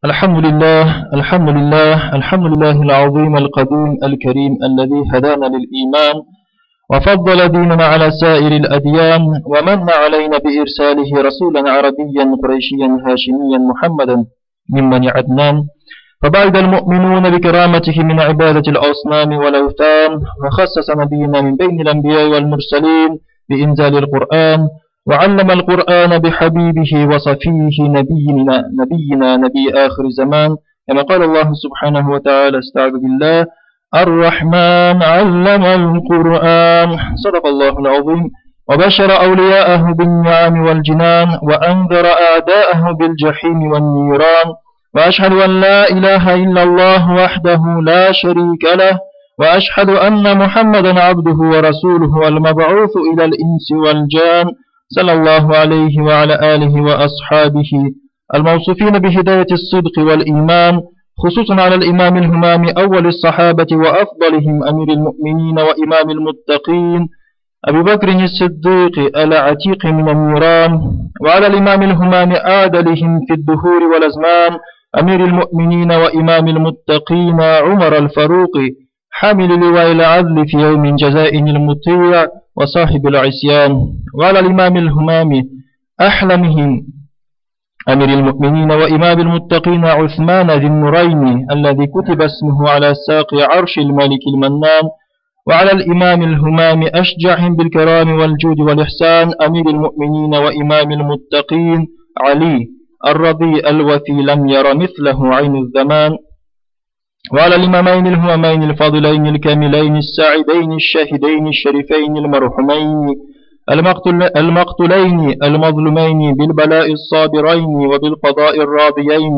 الحمد لله الحمد لله الحمد لله العظيم القديم الكريم الذي هدانا للإيمان وفضل ديننا على سائر الأديان ومن علينا بإرساله رسولا عربيا قريشيا هاشميا محمدا من بني عدنان، فبعد المؤمنون بكرامته من عبادة الأصنام والأوثان، وخصص نبينا من بين الأنبياء والمرسلين بإنزال القرآن، وعلم القرآن بحبيبه وصفيه نبينا نبي آخر زمان، كما قال الله سبحانه وتعالى: استعذ بالله، الرحمن علم القرآن. صدق الله العظيم. وبشر أولياءه بالنعم والجنان، وأنذر أعداءه بالجحيم والنيران. وأشهد أن لا إله إلا الله وحده لا شريك له، وأشهد أن محمدا عبده ورسوله المبعوث إلى الإنس والجان، صلى الله عليه وعلى آله وأصحابه الموصوفين بهداية الصدق والإيمان، خصوصا على الإمام الهمام أول الصحابة وأفضلهم أمير المؤمنين وإمام المتقين أبي بكر الصديق العتيق من النيران، وعلى الإمام الهمام أعدلهم في الدهور والأزمان أمير المؤمنين وإمام المتقين عمر الفاروق، حامل لواء العدل في يوم جزاء المطيع وصاحب العصيان، وعلى الإمام الهمام أحلمهم أمير المؤمنين وإمام المتقين عثمان ذي النورين الذي كتب اسمه على ساق عرش الملك المنان، وعلى الإمام الهمام أشجعهم بالكرام والجود والإحسان أمير المؤمنين وإمام المتقين علي الرضي الوفي لم ير مثله عين الزمان، وعلى الإمامين الهمامين الفاضلين الكاملين السعيدين الشاهدين الشريفين المرحومين المقتولين المظلومين بالبلاء الصابرين وبالقضاء الراضيين،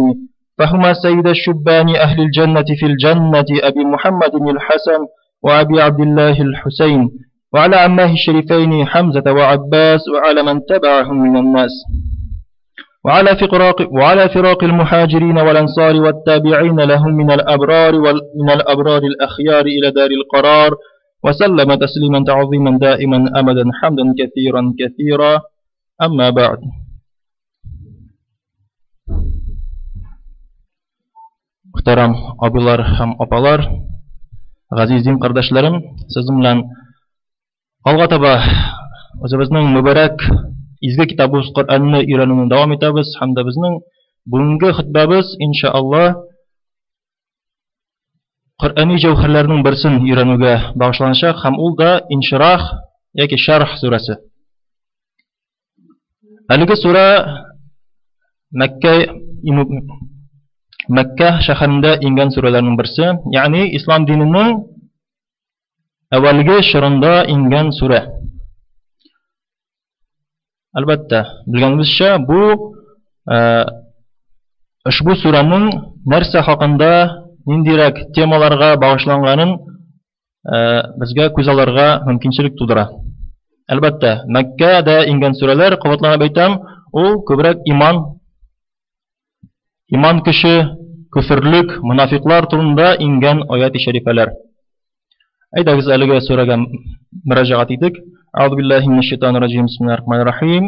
فهما سيد الشبان أهل الجنة في الجنة أبي محمد الحسن وأبي عبد الله الحسين، وعلى عماه الشريفين حمزة وعباس، وعلى من تبعهم من الناس، وعلى فراق المهاجرين والأنصار والتابعين لهم من الأبرار الأخيار إلى دار القرار، وسلم تسليما تعظيما دائما أبدا حمدا كثيرا كثيرا. أما بعد. Muhtaram abilar һәм апалар, газиз дин кардәшләрем, сезнең белән алга таба үзебезнең мөбарәк изге китабыбыз Коръәнне өйрәнүне дәвам итәбез, һәм дә безнең бүгенге хөтбәбез иншаалла Коръәни җәүһәрләренең берсен өйрәнүгә багышланачак, һәм ул да Инширах яки Шарх сүрәсе. Әлеге сүрә Мәккә шәһәрендә иңгән сүрәләрнең берсе, ягъни ислам диненең әүвәлге чорында иңгән сүрә. Әлбәттә, белгәнебезчә, бу ошбу сүрәнең нәрсә хакында, ниндирәк темаларга багышланганын безгә күз алырга мөмкинчелек тудыра. Әлбәттә, Мәккәдә иңгән сүрәләр, кабатланып әйтәм, ул күбрәк иман көче, күферлек, мунафиклар турында иңгән аят-и шәрифәләр. Әйдәгез әлеге сүрәгә мөрәҗәгать итик. أعوذ بالله من الشيطان الرجيم. بسم الله الرحمن الرحيم.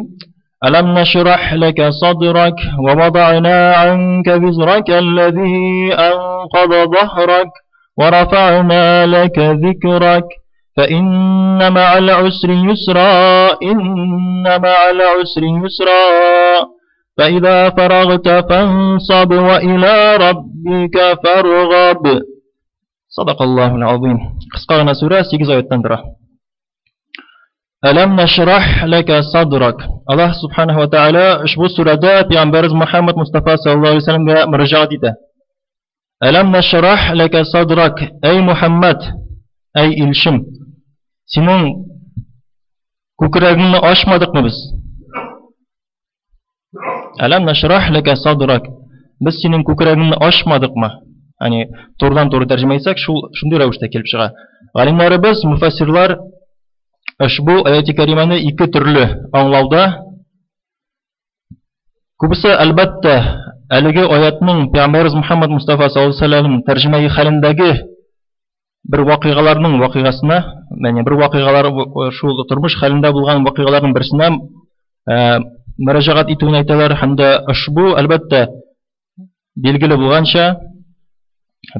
ألم نشرح لك صدرك ووضعنا عنك وزرك الذي أنقض ظهرك ورفعنا لك ذكرك فإن مع العسر يسرا إن مع العسر يسرا فإذا فرغت فانصب وإلى ربك فارغب. صدق الله العظيم. قسقا غنا سورة 8 آيаттан тора. Әләм нашрах ләкә садрак. Аллаһ субханаһу ва тааля ошбу сүрәдә пәйгамбәребез Мухаммад Мустафа саллаллаһу алейһи ва сәлләмгә мөрәҗәгать итә. Әләм нашрах ләкә садрак, әй Мухаммад, әй илчем, синең күкрәгеңне ачмадыкмы без? Әләм нашрах ләкә садрак. Без синең күкрәгеңне ачмадыкмы? Ягъни турыдан-туры тәрҗемә итсәк, шундый рәвештә килеп чыга. Галимнәребез, муфассирлар ошбу аяти кәримәне ике төрле аңлауда. Күбесе әлбәттә әлеге аятның пәйгамбәребез Мухаммад Мустафа саллаллаһу алейһи ва сәлләм тәрҗемәи хәлендәге бер вакыйгаларның вакыйгасына, ягъни бер вакыйгалар шул тормыш хәлендә булган вакыйгаларның берсенә мөрәҗәгать итүен әйтәләр, һәм дә ошбу әлбәттә Билгеле булганча,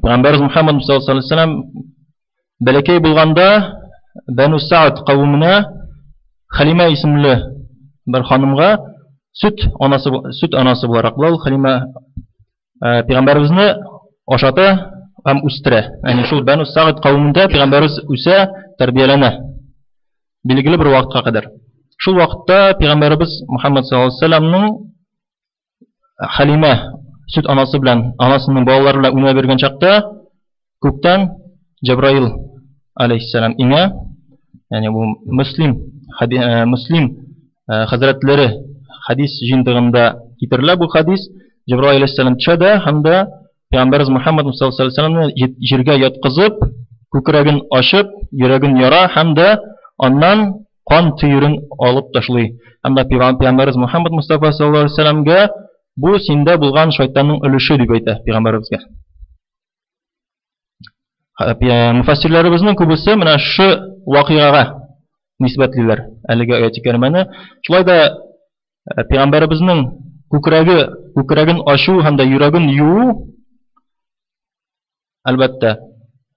Пәйгамбәребез Мухаммад саллаллаһу алейһи вәсәлләм бәләкәй булганда Бәну Саад кавеменә Халимә исемле бер ханымга сөт анасы буларак була ул Халимә пәйгамбәребезне ашата һәм үстерә. Ягъни шул Бәну Саад кавемендә пәйгамбәребез үсә, тәрбияләнә. Билгеле бер вакытка кадәр. Шул вакытта пәйгамбәребез Мухаммад саллаллаһу алейһи вәсәлләмнең Халимә сөт анасы белән, анасының балалары белән уйнап йөргән чакта күктән Җәбраил алейһиссәлам иңә. Ягъни бу Муслим, Муслим хәзрәтләре хадис җыентыгында китерелә бу хадис. Җәбраил алейһиссәлам төшә дә һәм дә Пәйгамбәребез Мухаммад саллаллаһу алейһи вәсәлләмне җиргә яткызып, күкрәген ачып, йөрәген яра һәм дә аннан кан төерен алып ташлый. Һәм дә Пәйгамбәребез Мухаммад Мустафа саллаллаһу алейһи вәсәлләмгә бу синдә булган шайтанның өлеше дип әйтә пәйгамбәребезгә. Муфассирләребезнең күбесе менә шу вакыйгага нисбәтлиләр әлеге аят кәримәне. Шулай да пәйгамбәребезнең күкрәге, күкрәген ачу һәм дә йөрәген юу, әлбәттә,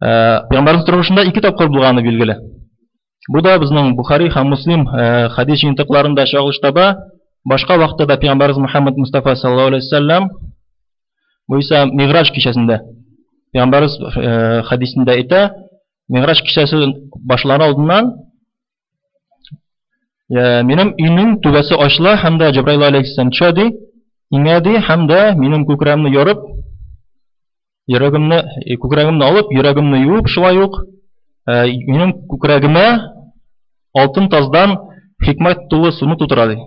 пәйгамбәребез тормышында ике тапкыр булганы билгеле. Бу да безнең Бухари һәм Муслим хадис җыентыкларында чагылыш таба. Башка вакытта да пәйгамбәребез Мухаммад Мустафа саллаллаһу алейһи вәсәлләм бу исә Миграҗ кичәсендә пәйгамбәребез хадисендә әйтә, Миграҗ кичәсе башланыр алдыннан минем өйнең түбәсе ачыла һәм дә Җәбраил алейһиссәлам төшә ди, иңә ди һәм дә минем күкрәгемне ярып, йөрәгемне, күкрәгемне алып, йөрәгемне юып, шулай ук минем күкрәгемә алтын таздан хикмәт тулы суны тутыра ди.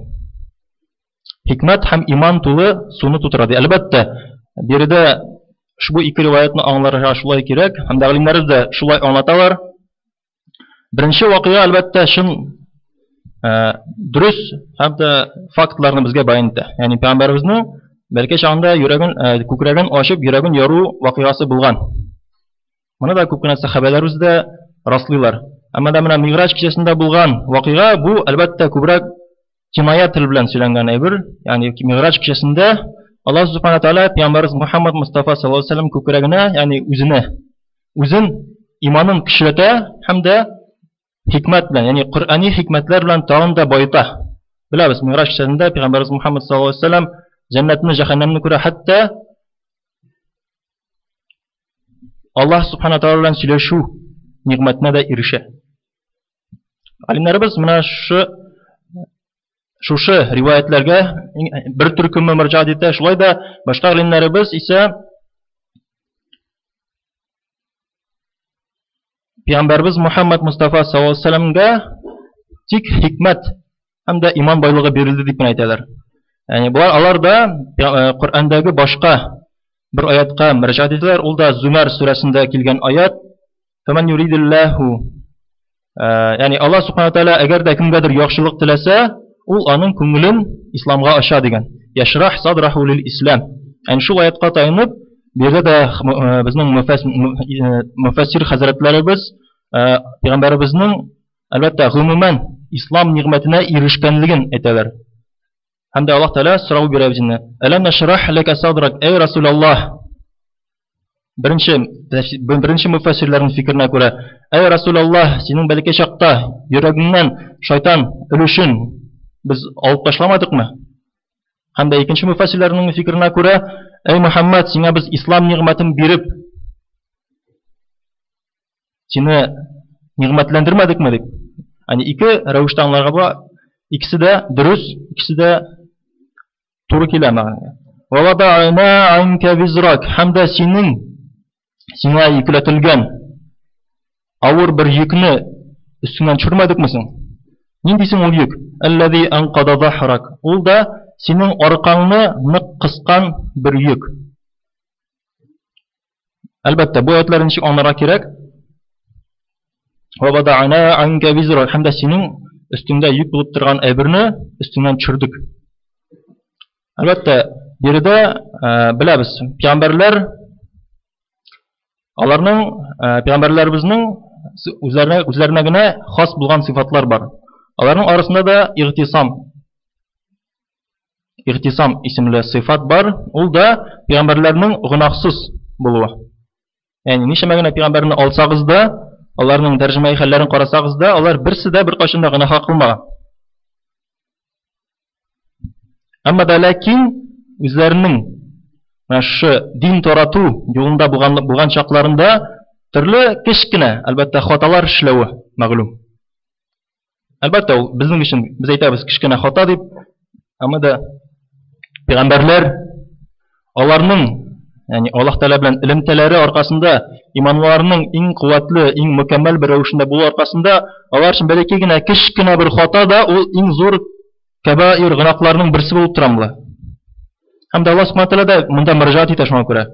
Хикмәт һәм иман тулы суны тутыра ди. Әлбәттә, биредә ушбу ике риваятны аңларга шулай кирәк, һәм дә галимнәребез дә шулай аңлаталар. Беренче вакыйга, әлбәттә, чын дөрес һәм дә фактларны безгә бәян итә. Ягъни пәйгамбәребезнең бәләкәй чагында йөрәген, күкрәген ачып, йөрәген яру вакыйгасы булган. Моны да күп кенә сәхабәләребез дә раслыйлар. Әмма дә менә Миграҗ кичәсендә булган вакыйга бу, әлбәттә, күбрәк киная тел белән сөйләнгән әйбер. Ягъни Миграҗ кичәсендә Аллаһ субхана тааля пәйгамбәребез Мухаммад Мустафа саллаллаһу алейһи вәсәлләм күкрәгенә, ягъни үзенә, үзен иманын көчләтә һәм дә хикмәт белән, ягъни Коръәни хикмәтләр белән тагын да баета. Беләбез, Миграҗ кичәсендә пәйгамбәребез Мухаммад саллаллаһу алейһи вәсәлләм җәннәтне, җәһәннәмне күрә, хәтта Аллаһ субхана тааля белән сөйләшү нигъмәтенә дә ирешә. Галимнәребез менә шушы риваятләргә бер төркеме мөрәҗәгать итә, шулай да башка галимнәребез исә Пәйгамбәребез Мухаммад Мустафа саллаллаһу алейһи вәсәлләмгә тик хикмәт һәм дә иман байлыгы бирелде дип кенә әйтәләр. Ягъни болар алар да Коръәндәге башка бер аятка мөрәҗәгать итәләр. Ул да Зумар сүрәсендә килгән аят. Фәмән юридиллаһу, ягъни Аллаһ субхана тааля әгәр дә кемгәдер яхшылык теләсә, ул аның күңелен исламга ача дигән. Яшрах садраху лил ислам. Ягъни шул аятка таянып, биредә дә безнең мөфәссир хәзрәтләребез пәйгамбәребезнең әлбәттә гомумән ислам нигъмәтенә ирешкәнлеген әйтәләр. Һәм дә Аллаһ Тәгалә сорау бирә безне. Әләм нашрах ләкә садрак, эй Расулаллаһ. Беренче мөфәссирләрнең фикеренә күрә, әй Расулаллаһ, синең бәләкәй чакта йөрәгеңнән шайтан өлешен без алып ташламадыкмы? Һәм дә икенче мөфәссирләрнең фикеренә күрә, әй Мөхәммәд, сиңа без ислам нигъмәтен биреп, сине нигъмәтләндермәдекме дип. Ягъни ике рәвештә аңларга була, икесе дә дөрес, икесе дә туры килә мәгънәгә. Ва вадa'на анка визрак, һәм дә синең сиңа йөкләтелгән авыр бер йөкне өстеңнән төшермәдекме соң? Нинди соң ул йөк? Әлләзи анкада захрак. Ул да синең аркаңны нык кыскан бер йөк. Әлбәттә, бу аятларны ничек аңларга кирәк? Ва вадa'на анка визрак, һәм дә синең өстеңдә йөк булып торган әйберне өстеңнән төшердек. Әлбәттә, биредә беләбез, пәйгамбәрләр аларның пәйгамбәрләребезнең үзләренә генә хас булган сыйфатлар бар. Аларның арасында да игътисам. Игътисам исемле сыйфат бар, ул да пәйгамбәрләрнең гөнаһсыз булуы. Ягъни ничәмә генә пәйгамбәрне алсагыз да, аларның тәрҗемәи хәлләрен карасагыз да, алар берсе дә беркайчан да гөнаһка кылмаган. Әмма дә ләкин үзләренең менә шушы дин тарату юлында булган чакларында төрле кечкенә, әлбәттә, хаталар эшләве мәгълүм. Әлбәттә, ул безнең өчен, без әйтәбез, кечкенә хата дип, әмма дә пәйгамбәрләр аларның, ягъни Аллаһ Тәгалә белән элемтәләре аркасында, иманларының иң куәтле, иң мөкәммәл бер рәвешендә булу аркасында, алар өчен бәләкәй генә, кечкенә бер хата да ул иң зур кәбаир гөнаһларның берсе булып тора монда. Һәм дә Аллаһ Субхану тәгалә дә монда мөрәҗәгать итә шуңа күрә.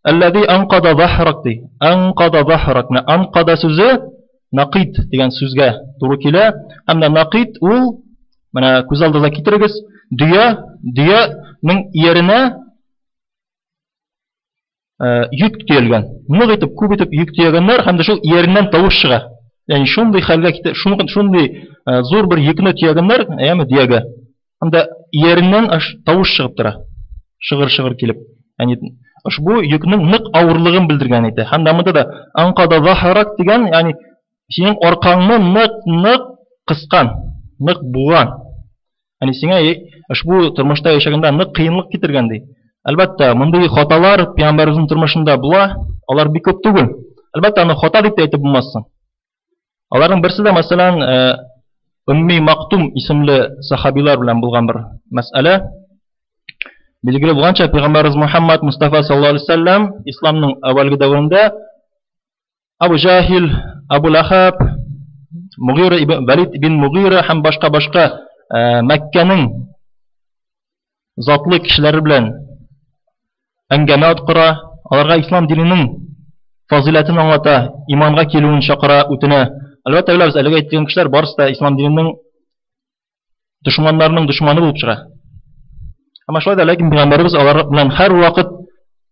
Әлләзи анкада захрак ди. Анкада захрак. Менә анкада сүзе накид дигән сүзгә туры килә. Һәм дә накид ул менә күз алдыгызга китерегез, дөя, дөянең ияренә йөк төялгән. Нык итеп, күп итеп йөк төягәннәр һәм дә шул ияреннән тавыш чыга. Ягъни шундый хәлгә китә, шундый зур бер йөкне төягәннәр, әйеме, дөягә. Һәм дә ияреннән тавыш чыгып тора. Шыгыр-шыгыр килеп. Ягъни ошбу йөкнең нык авырлыгын белдергән әйтә. Һәм дә монда да анкада захарак дигән, ягъни синең аркаңны нык-нык кыскан, нык буган. Ягъни сиңа ошбу тормышта яшәгәндә нык кыенлык китергән ди. Әлбәттә, мондый хаталар пәйгамбәребезнең тормышында була, алар бик күп түгел. Әлбәттә, аны хата дип тә әйтеп булмассың. Аларның берсе дә, мәсәлән, Өмми Мактум исемле сахабилар белән булган бер мәсьәлә. Билгеле булганча, пәйгамбәребез Мухаммад Мустафа саллаллаһу алейһи вәсәлләм исламның әүвәлге дәверендә Абу Җахил, Абу Лахаб, Мугира ибн Валид ибн Мугира һәм башка-башка Мәккәнең затлы кешеләре белән әңгәмә откыра, аларга ислам диненең фазыйләтен аңлата, иманга килүен чакыра, үтенә. Әлбәттә, беләбез, әлеге әйтелгән кешеләр барысы да ислам диненең дошманнарының дошманы булып чыга. Әмма шулай да ләкин пәйгамбәребез алар белән һәрвакыт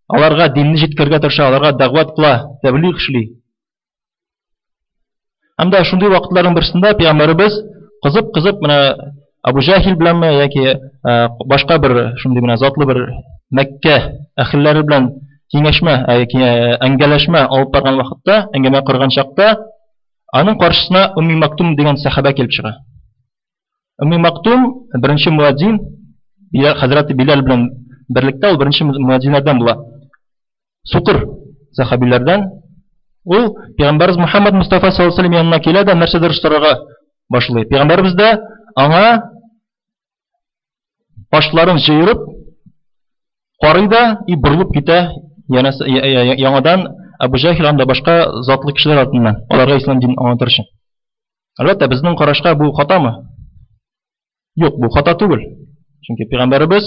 аларга динне җиткерергә тырыша, аларга дәгъват кыла, тәблигъ эшли. Һәм дә шундый вакытларның берсендә пәйгамбәребез кызып-кызып менә Абу Җахил беләнме яки башка бер шундый менә затлы бер Мәккә әһелләре белән киңәшмә, әңгәләшмә алып барган вакытта, әңгәмә корган чакта аның каршысына Умми Мактум дигән сәхабә килеп чыга. Умми Мактум беренче муәдзин, хәзрәте Биләл белән берлектә ул беренче муәдзиннәрдән була. Сукыр сәхабиләрдән. Ул пәйгамбәрбез Мухаммад Мустафа саллаллаху алейһи янына килә дә нәрсәдер сорарга башлый. Пәйгамбәрбез дә аңа башларын җыерып карый да и борылып китә яңадан Абу Җахил анда башка затлы кешеләр артыннан, аларга ислам динен аңлатыр өчен. Әлбәттә, безнең карашка бу хатамы? Юк, бу хата түгел. Чөнки пәйгамбәребез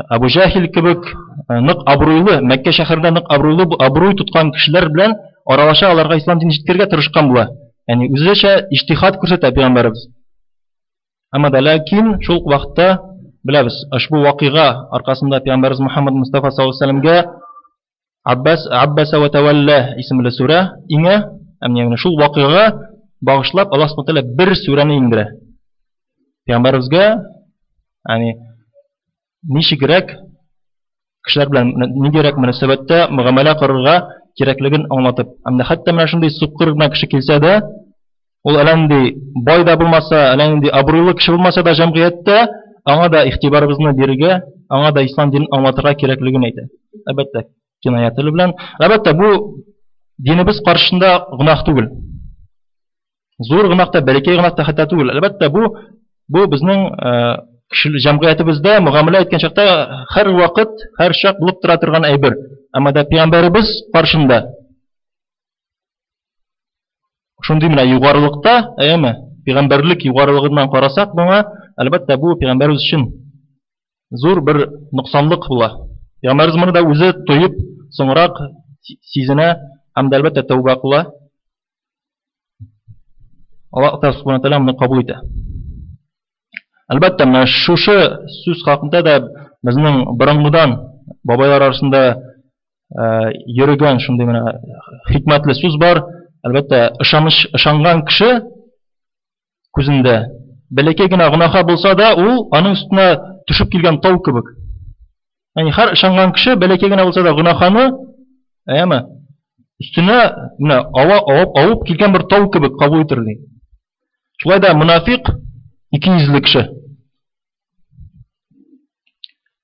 Абу Җахил кебек нык абруйлы, Мәккә шәһәрендә нык абруйлы, абруй тоткан кешеләр белән аралаша, аларга ислам динен җиткерергә тырышкан була. Ягъни үзенчә иҗтихад күрсәтә пәйгамбәребез. Әмма дә ләкин шул ук вакытта беләбез, ошбу вакыйга аркасында пәйгамбәребез Мухаммад Мустафа саллаллаһу алейһи вәсәлләмгә Аббас Аббаса ва тавалла исемле сүрә иңә, һәм ягъни шул вакыйгага багышлап Аллаһ субхана тәгалә бер сүрәне иңдерә. Пәйгамбәребезгә, ягъни ничегрәк кешеләр белән ниндирәк мөнәсәбәттә мөгамәлә корырга кирәклеген аңлатып. Һәм дә хәтта менә шундый сукыр гына кеше килсә дә, ул әллә нинди бай да булмаса, әллә нинди абруйлы кеше булмаса да җәмгыятьтә, аңа да игътибарыбызны бирергә, аңа да ислам динен аңлатырга кирәклеген әйтә. Әлбәттә, киная теле белән. Әлбәттә, бу динебез каршында гөнаһ түгел. Зур гөнаһ та, бәләкәй гөнаһ та хәтта түгел. Әлбәттә, бу безнең җәмгыятебездә мөгамәлә иткән чакта һәр вакыт, һәр чак булып тора торган әйбер. Әмма дә пәйгамбәребез каршында шундый менә югарылыкта, әйеме, пәйгамбәрлек югарылыгыннан карасак моңа, әлбәттә, бу пәйгамбәребез өчен зур бер ноксанлык була. Пәйгамбәребез моны да үзе тоеп, соңрак сизенә һәм дә әлбәттә тәүбә кыла. Аллаһ Тәгалә субхана тәгалә моны кабул итә. Әлбәттә, менә шушы сүз хакында да безнең борынгыдан бабайлар арасында йөрегән шундый менә хикмәтле сүз бар. Әлбәттә, ышаныч ышанган кеше күзендә бәләкәй генә гөнаһа булса да, ул аның өстенә төшеп килгән тау кебек. Ягъни һәр ышанган кеше бәләкәй генә булса да гөнаһаны, әйеме, өстенә менә ава авып авып килгән бер тау кебек кабул итер ди. Шулай да мунафик ике йөзле кеше.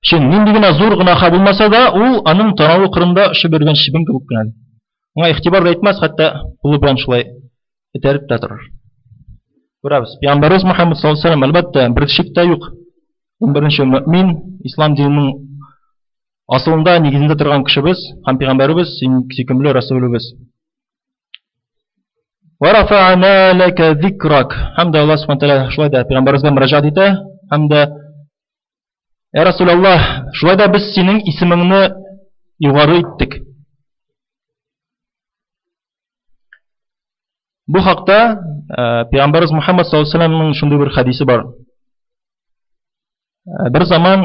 Чын нинди генә зур гөнаһа булмаса да, ул аның танавы кырында очып йөргән чебен кебек кенә. Аңа игътибар да итмәс, хәтта кулы белән шулай этәреп тә торыр. Күрәбез, Пәйгамбәребез Мухаммад саллаллаһу алейһи вәсәлләм, әлбәттә, бер шик тә юк. Иң беренче мөмин, ислам диненең асылында, нигезендә торган кешебез һәм пәйгамбәребез, сөйкемле Расулыбыз. Ва рафа'на лака зикрак. Һәм дә Аллаһ субхана тәгалә шулай да пәйгамбәребезгә мөрәҗәгать итә, һәм дә Я Расулаллаһ, шулай да без синең исемеңне югары иттек. Бу хакта Пәйгамбәрбез Мухаммад саллаллаһу алейһи вәсәлләмнең шундый бер хадисе бар. Бер заман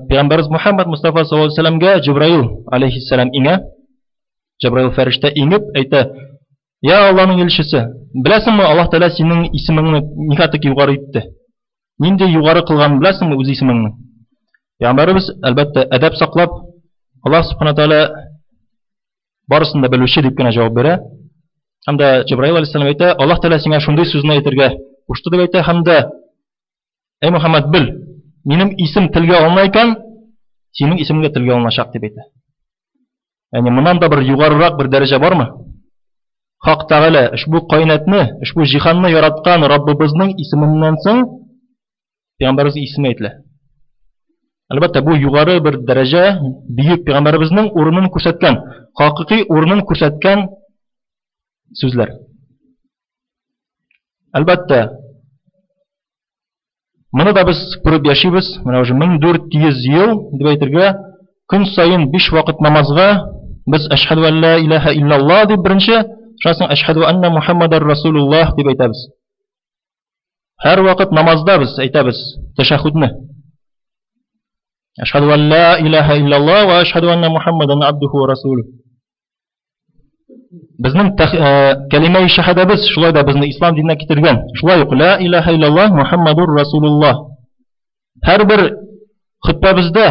Пәйгамбәрбез Мухаммад Мустафа саллаллаһу алейһи вәсәлләмгә Җибраил алейһиссалам иңә. Җибраил фәрештә иңеп әйтә: "Я Аллаһның илчесе, беләсеңме, Аллаһ Тәгалә синең исемеңне никадәр югары итте? Нинди югары кылганын беләсеңме үз исемеңне?" Пәйгамбәребез, әлбәттә, әдәп саклап, Аллаһ субхана тәгалә барысын да белүче дип кенә җавап бирә. Һәм дә Җибраил алейһиссалам әйтә, Аллаһ Тәгалә сиңа шундый сүзне әйтергә кушты дип әйтә, һәм дә Әй Мухаммад, бел, минем исем телгә алына икән, синең исемең дә телгә алыначак дип әйтә. Ягъни моннан да бер югарырак бер дәрәҗә бармы? Хак Тәгалә ошбу кайнатны, ошбу җиһанны яраткан Раббыбызның исеменнән соң пәйгамбәребезнең исеме әйтелә. Әлбәттә, бу югары бер дәрәҗә, бөек пәйгамбәребезнең урынын күрсәткән, хакыйкый урынын күрсәткән сүзләр. Әлбәттә, моны да без күреп яшибез. Менә уже 1400 ел дип әйтергә, көн саен 5 вакыт намазга без әшһәду ан ла илаһа иллаллаһ дип беренче, шуннан соң әшһәду анна Мухаммадар Расулуллаһ дип әйтәбез. Һәр вакыт намазда без әйтәбез тәшәһүдне. Әшһәду ан ла илаһа иллаллаһ ва әшһәду анна Мухаммадан абдуху ва расулуһ. Безнең кәлимәи шәһадәбез шулай да безне ислам диненә китергән. Шулай ук ла илаһа иллаллаһ Мухаммадур Расулуллаһ. Һәрбер хөтбәбездә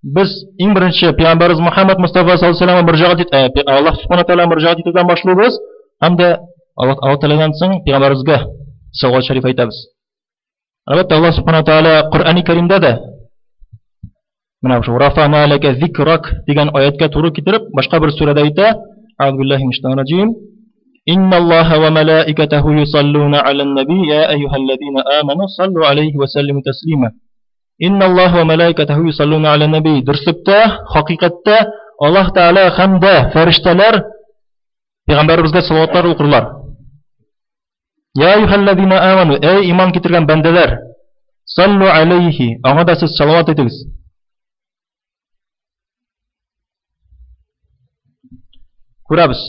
без иң беренче пәйгамбәребез Мухаммад Мустафа саллаллаһу алейһи вәсәлләмгә мөрәҗәгать ит, Аллаһ субхана тәгалә мөрәҗәгать итүдән башлыйбыз һәм дә Аллаһ Тәгаләдән соң пәйгамбәребезгә салават шәриф әйтәбез. Әлбәттә, Аллаһ субхана тәгалә Коръәни Кәримдә дә менә шул рафана лака зикрак дигән аяткә туры китереп, башка бер сүрәдә әйтә: Аузу биллаһи минәш шайтанир раҗим. Инна Аллаһа ва малаикатаху юсаллуна алан наби я әйюһәлләзина аману саллу алейхи ва саллиму таслима. Инна Аллаһа ва малаикатаху юсаллуна алан наби. Дөреслектә, хакыйкатьтә Аллаһ Тәгалә һәм дә фәрештәләр пәйгамбәребезгә салаватлар укырлар. Я әйюһәлләзина аману, әй иман китергән бәндәләр, саллу алейхи, аңа да сез салават итегез. Күрәбез.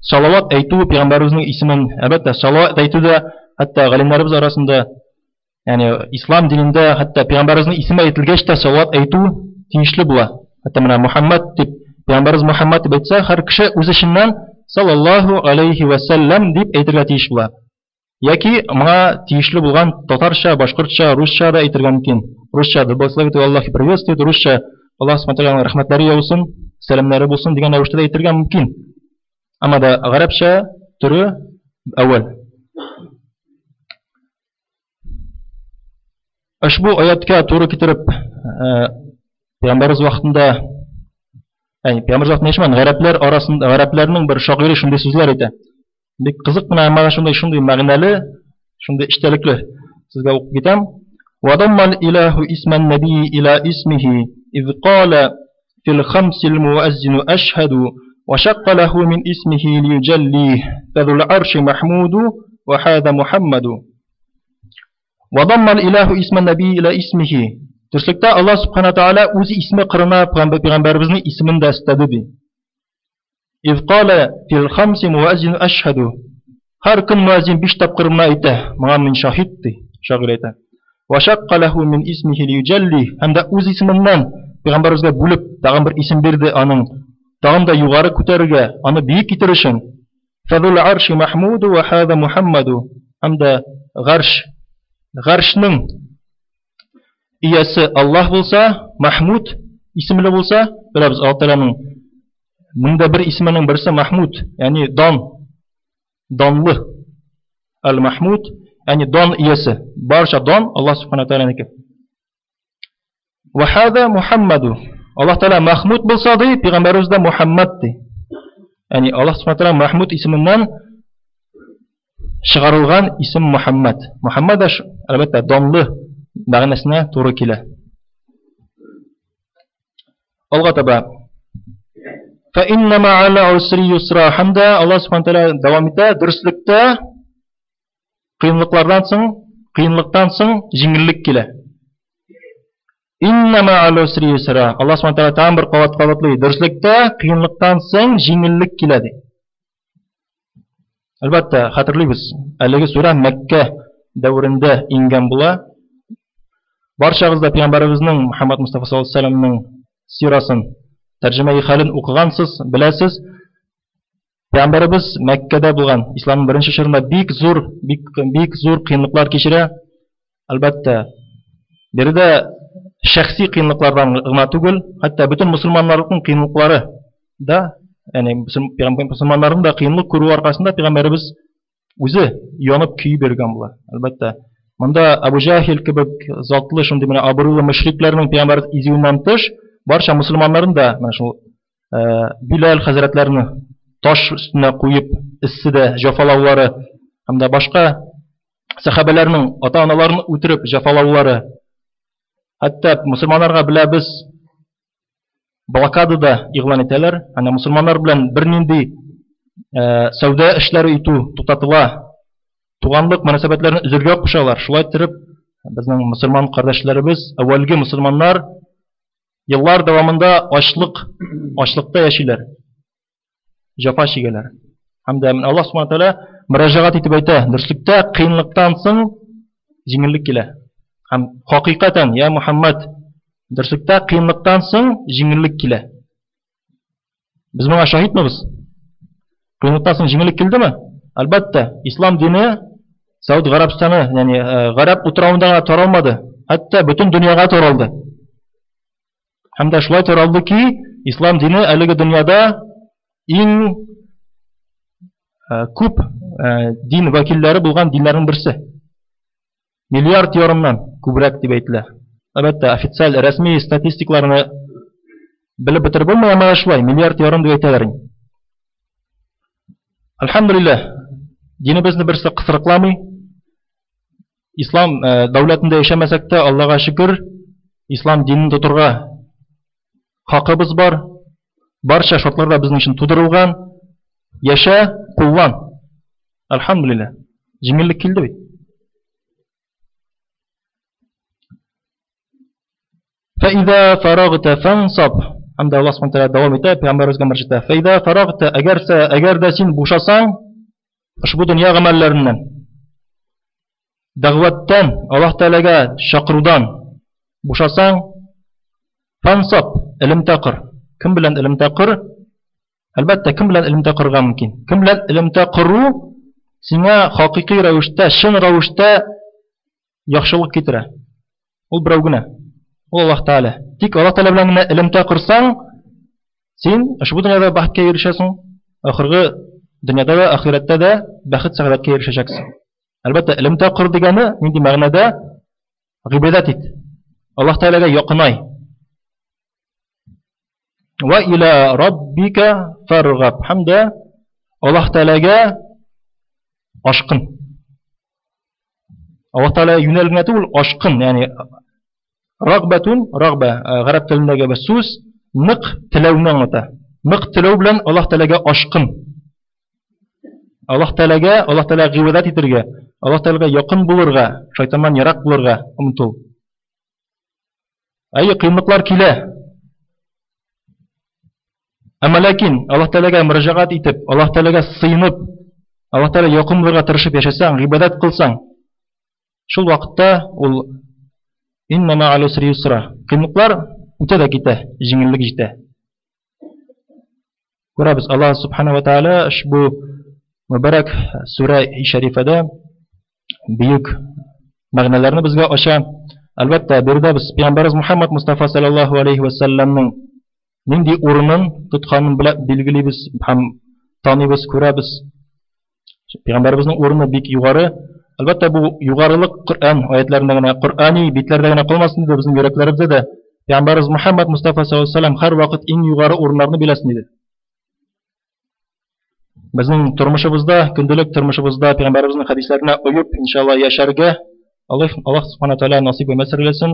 Салават әйтү пәйгамбәребезнең исемен, әлбәттә, салават әйтү дә хәтта галимнәребез арасында, ягъни ислам динендә хәтта пәйгамбәребезнең исеме әйтелгәч тә салават әйтү тиешле була. Хәтта менә Мухаммад дип, пәйгамбәребез Мухаммад дип әйтсә, һәр кеше үз эченнән саллаллаһу алейхи ва сәлләм дип әйтергә тиеш була. Яки моңа тиешле булган татарча, башкортча, русча да әйтергә мөмкин. Русча да благословит Аллах и приветствует, русча Аллаһ субхана тәгаләнең рәхмәтләре яусын, сәламнәре булсын дигән рәвештә дә әйтергә мөмкин. Әмма да гарәпчә төре әүвәл. Ошбу аяткә туры китереп, Пәйгамбәребез вакытында, ягъни Пәйгамбәребез вакытында яшәмәгән гарәпләр арасында гарәпләрнең бер шагыйре шундый сүзләр әйтә. Бик кызык менә әмма шундый шундый мәгънәле, шундый эчтәлекле. Сезгә укып китәм. Вадаммал илаһу исман наби ила исмихи из кала фил хамсил муаззину ашһаду ва шаққа лаху мин исмихи лиюджалли фазул арши махмуду ва хада мухаммаду. Вадаммал илаһу исман наби ила исмихи. Дөреслектә Аллаһ субхана тааля үз исме кырына пәйгамбәребезнең исемен дә өстәде ди. Из кала фил хамси муаззин ашһаду. Һәр көн муаззин биш тапкыр моны әйтә, моңа мин шаһит ди, шагыйрь әйтә. Ва шакка лаху мин исмихи лиюҗалли һәм дә үз исеменнән пәйгамбәребезгә бүлеп тагын бер исем бирде аның тагын да югары күтәрергә, аны бөек итер өчен. Фазул арши махмуду ва хада мухаммаду һәм дә гарш гаршның. иясе Аллаһ булса, Махмуд исемле булса, беләбез, Аллаһ Тәгаләнең 1001 исеменең берсе Махмуд, ягъни дан, данлы. Аль-Махмуд, ягъни дан иясе. Барча дан Аллаһ субхана тәгаләнеке. Ва хада Мухаммаду. Аллаһ Тәгалә Махмуд булса ди, пәйгамбәребез дә Мухаммад ди. Ягъни Аллаһ субхана тәгалә Махмуд исеменнән чыгарылган исем Мухаммад. Мухаммад да, әлбәттә, данлы мәгънәсенә туры килә. Алга таба. Фа инна ма'ал усри юсра. Һәм дә Аллаһ субхана тәгалә дәвам итә, дөреслектә кыенлыклардан соң, кыенлыктан соң җиңеллек килә. Инна ма'ал усри юсра. Аллаһ субхана тәгалә тагын бер кабат кабатлый, дөреслектә кыенлыктан соң җиңеллек килә ди. Әлбәттә, хәтерлибез, әлеге сүрә Мәккә дәверендә иңгән була. Барчагыз да пәйгамбәребезнең Мухаммад Мустафа саллаллаһу алейһи вәсәлләмнең сирасын, тәрҗемәи хәлен укыгансыз, беләсез. Пәйгамбәребез Мәккәдә булган, исламның беренче чорында бик зур, бик бик зур кыенлыклар кичерә. Әлбәттә, биредә шәхси кыенлыклардан гына түгел, хәтта бөтен мусульманнарның кыенлыклары да, ягъни мусульманнарның да кыенлык күрү аркасында пәйгамбәребез үзе янып көй биргән була. Әлбәттә, монда Абу Җахил кебек затлы шундый менә абруйлы мөшрикләрнең пәйгамбәребез изүеннән тыш, барча мусульманнарның да менә шул Биләл хәзрәтләрне таш өстенә куеп эсседә җафалаулары һәм дә башка сәхабәләрнең ата-аналарын үтереп җәфалаулары, хәтта мусульманнарга беләбез, блокада да игълан итәләр, ана мусульманнар белән бернинди сәүдә эшләре итү туктатыла, туганлык мөнәсәбәтләрен өзергә кушалар. Шулай итеп, безнең мусульман кардәшләребез, әүвәлге мусульманнар еллар дәвамында ачлык, ачлыкта яшиләр. Җафа чигәләр. Һәм дә Аллаһ субхана тәгалә мөрәҗәгать итеп әйтә, дөреслектә кыенлыктан соң җиңеллек килә. Һәм хакыйкатән, я Мухаммад, дөреслектә кыенлыктан соң җиңеллек килә. Без моңа шаһитмыбыз? Кыенлыктан соң җиңеллек килдеме? Әлбәттә, ислам дине Сауд Гарәбстаны, ягъни Гарәп утравында гына таралмады, хәтта бөтен дөньяга таралды. Һәм дә шулай таралды ки, ислам дине әлеге дөньяда иң күп дин вәкилләре булган диннәрнең берсе. Миллиард ярымнан күбрәк дип әйтелә. Әлбәттә, официаль рәсми статистикларны белеп бетереп булмый, әмма шулай миллиард ярым дип әйтәләр. Альхамдулиллаһ, динебезне берсе кысрыкламый. Ислам дәүләтендә яшәмәсәк тә, Аллага шөкер, ислам динен тотырга хакыбыз бар. Барча шартлар да безнең өчен тудырылган. Яшә, куллан. Альхамдулилла. Җиңеллек килде бит. Фәидә фарагта фансаб. Һәм дә Аллаһ Субхану дәвам итә, пәйгамбәребезгә мөрәҗәгать итә. Фәидә фарагта, әгәр әгәр дә син бушасаң, ошбу дөнья гамәлләреннән, дәгъваттан, Аллаһ Тәгаләгә чакырудан бушасаң, фансаб, элемтә кор. Кем белән элемтә кор? Әлбәттә, кем белән элемтә корырга мөмкин? Кем белән элемтә кору сиңа хакыйкый рәвештә, чын рәвештә яхшылык китерә? Ул берәү генә. Ул Аллаһ Тәгалә. Тик Аллаһ Тәгалә белән генә элемтә корсаң, син ошбу дөньяда бәхеткә ирешәсең, ахыргы дөньяда да, ахирәттә дә бәхет сәгадәткә ирешәчәксең. Әлбәттә, элемтә кор дигәне нинди мәгънәдә? Гыйбадәт ит. Аллаһ Тәгаләгә якынай. Ва иля раббика фаргаб. Һәм дә Аллаһ Тәгаләгә ашкын. Аллаһ Тәгалә юнәл генә түгел, ашкын, ягъни рагбатун, рагба гарәп телендәге бер сүз, нык теләүне аңлата. Нык теләү белән Аллаһ Тәгаләгә ашкын. Аллаһ Тәгаләгә, Аллаһ Тәгаләгә гыйбадәт итәргә, Аллаһ Тәгаләгә якын булырга, шайтаннан ерак булырга омтыл. Әйе, кыенлыклар килә. Әмма ләкин Аллаһ Тәгаләгә мөрәҗәгать итеп, Аллаһ Тәгаләгә сыенып, Аллаһ Тәгалә якын булырга тырышып яшәсәң, гыйбадәт кылсаң, шул вакытта ул инна мә'ал усри юсра. Кыенлыклар үтә дә китә, җиңеллек җитә. Күрәбез, Аллаһ субхана ва тааля ошбу мөбарәк сүрә шәрифәдә бөек мәгънәләрне безгә ача. Әлбәттә, биредә без Пәйгамбәребез Мухаммад Мустафа саллаллаһу алейхи ва салламның нинди урынын тотканын билгелибез һәм таныйбыз, күрәбез. Пәйгамбәребезнең урыны бик югары. Әлбәттә, бу югарылык Коръән аятларында гына, Коръәни битләрдә генә калмасын иде, безнең йөрәкләребездә дә Пәйгамбәребез Мухаммад Мустафа саллаллаһу алейхи ва саллям һәрвакыт иң югары урыннарны биләсен иде. Безнең тормышыбызда, көндәлек тормышыбызда Пәйгамбәребезнең хәдисләренә оеп, иншалла, яшәргә Аллаһ Субхана Тәгалә насыйп вә мәср әйләсен.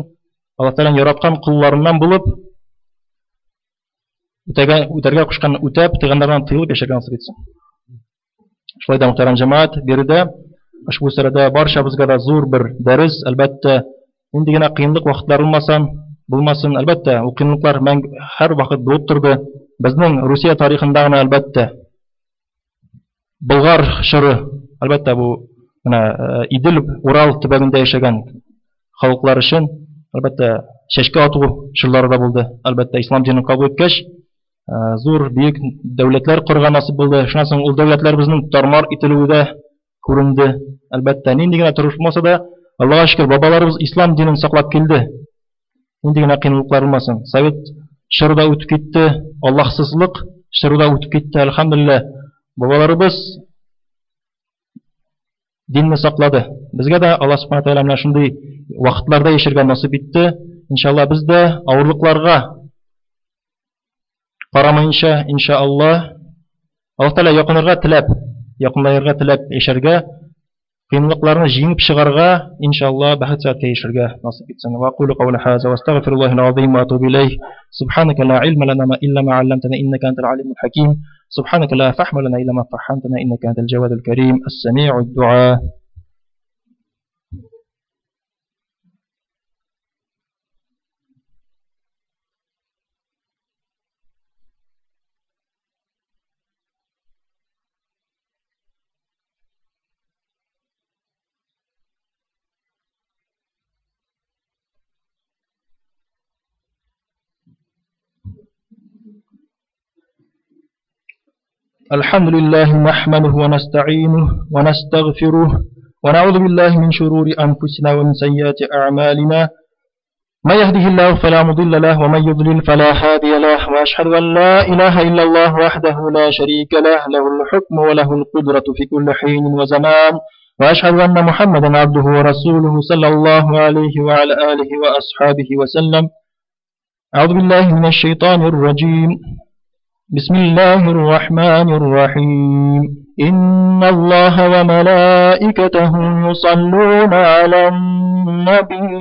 Аллаһ Тәгаләнең яраткан колларыннан булып, үтәргә кушканны үтәп, тыйганнардан тыелып яшәргә насыйп итсен. Шулай да, мөхтәрәм җәмәгать, биредә ошбу сүрәдә барчабызга да зур бер дәрес, әлбәттә, нинди генә кыенлык вакытлар булмасын, әлбәттә, ул кыенлыклар һәр вакыт булып торды. Безнең Русия тарихында гына, әлбәттә, Болгар чоры, әлбәттә, бу менә Идел, Урал төбәгендә яшәгән халыклар өчен, әлбәттә, чәчкә ату чорлары да булды. Әлбәттә, ислам динен кабул иткәч, зур, бөек дәүләтләр корырга насыйп булды. Шуннан соң ул дәүләтләребезнең тармар ителүе дә күренде. Әлбәттә, нинди генә тормыш булмаса да, Аллаһка шөкер, бабаларыбыз ислам динен саклап килде. Нинди генә кыенлыклар булмасын. Совет чоры да үтеп китте, Аллаһсызлык чоры да үтеп китте, әлхәмдүлилләһ. Бабаларыбыз динне саклады. Безгә дә Аллаһ Субхана Тәгалә менә шундый вакытларда яшәргә насыйп итте. Иншалла, без дә авырлыкларга карамыйча, иншалла, Аллаһ Тәгалә якынырга теләп, якынлаерга теләп яшәргә, кыенлыкларны җиңеп чыгарга, иншалла, бәхет сәгатькә яшәргә насыйп итсен. Ва акулу каули хаза ва астагфируллахил азим ва атубу илейх. Субханака ла илма лана илля ма алламтана иннака антал алимул хаким. Субханака ла фахма лана илля ма фаххамтана иннака антал джавадул карим. Ас-сами'уд дуа. الحمد لله نحمده ونستعينه ونستغفره ونعوذ بالله من شرور أنفسنا ومن سيئات أعمالنا. من يهده الله فلا مضل له ومن يضلل فلا هادي له، وأشهد أن لا إله إلا الله وحده لا شريك له، له الحكم وله القدرة في كل حين وزمان، وأشهد أن محمدا عبده ورسوله صلى الله عليه وعلى آله وأصحابه وسلم. أعوذ بالله من الشيطان الرجيم. بسم الله الرحمن الرحيم. إن الله وملائكته يصلون على النبي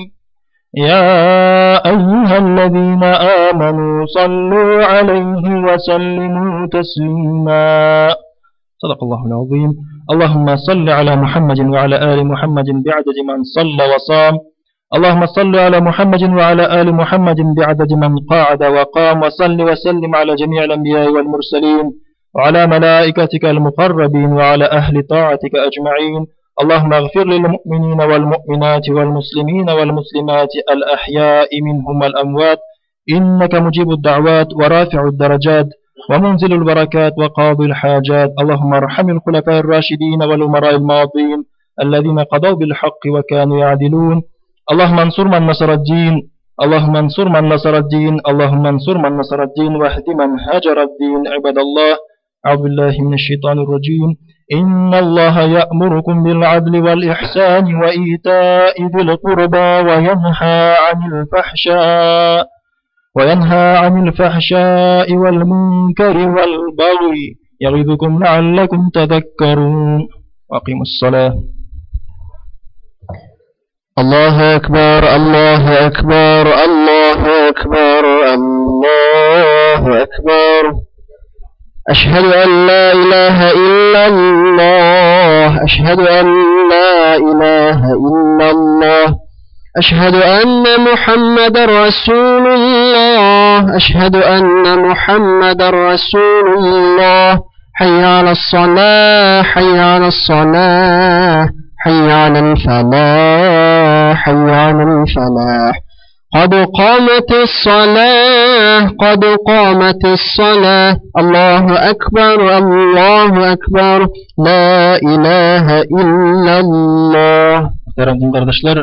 يا أيها الذين آمنوا صلوا عليه وسلموا تسليما. صدق الله العظيم. اللهم صل على محمد وعلى آل محمد بعدد من صلى وصام. اللهم صل على محمد وعلى آل محمد بعدد من قعد وقام، وصل وسلم على جميع الأنبياء والمرسلين وعلى ملائكتك المقربين وعلى أهل طاعتك أجمعين. اللهم اغفر للمؤمنين والمؤمنات والمسلمين والمسلمات الأحياء منهم والأموات، إنك مجيب الدعوات ورافع الدرجات ومنزل البركات وقاضي الحاجات. اللهم ارحم الخلفاء الراشدين والأمراء الماضين الذين قضوا بالحق وكانوا يعدلون. اللهم انصر من نصر الدين، اللهم انصر من نصر الدين، اللهم انصر من نصر الدين، واهد من هجر الدين. عباد الله، أعوذ بالله من الشيطان الرجيم. إن الله يأمركم بالعدل والإحسان وإيتاء ذي القربى وينهى عن الفحشاء والمنكر والبغي يعظكم لعلكم تذكرون. وأقيموا الصلاة. الله أكبر، الله أكبر، الله أكبر، الله أكبر. أشهد أن لا إله إلا الله، أشهد أن لا إله إلا الله، أشهد أن محمد رسول الله، أشهد أن محمد رسول الله. حي على الصلاة، حي على الصلاة، حي على الفلاح، حي على الفلاح. قد قامت الصلاة، قد قامت الصلاة. الله أكبر، الله أكبر، لا إله إلا الله. Muhterem din kardeşler,